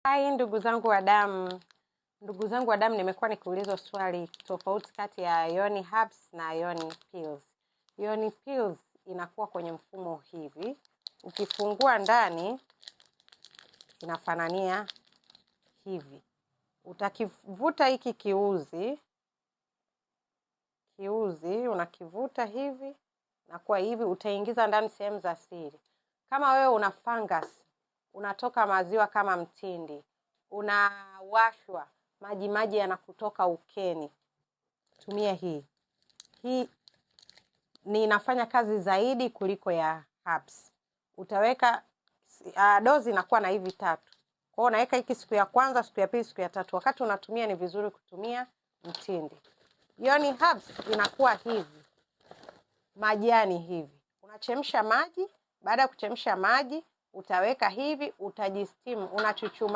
Hai ndugu zangu wa damu, ndugu zangu wa damu, nimekuwa nikiulizwa swali tofauti kati ya Yoni Herbs na Yoni Pills. Yoni Pills inakuwa kwenye mfumo hivi, ukifungua ndani inafanania hivi, utakivuta hiki kiuzi, kiuzi unakivuta hivi na kuwa hivi, utaingiza ndani sehemu za siri. Kama wewe una fungus, unatoka maziwa kama mtindi, unawashwa maji maji yanakutoka ukeni, tumia hii. Hii ni inafanya kazi zaidi kuliko ya herbs. Utaweka dozi inakuwa na hivi tatu. Kwa hiyo unaweka hiki siku ya kwanza, siku ya pili, siku ya tatu. Wakati unatumia ni vizuri kutumia mtindi. Yoni herbs inakuwa hivi majani hivi, unachemsha maji. Baada ya kuchemsha maji utaweka hivi, utajisteam, unachuchuma.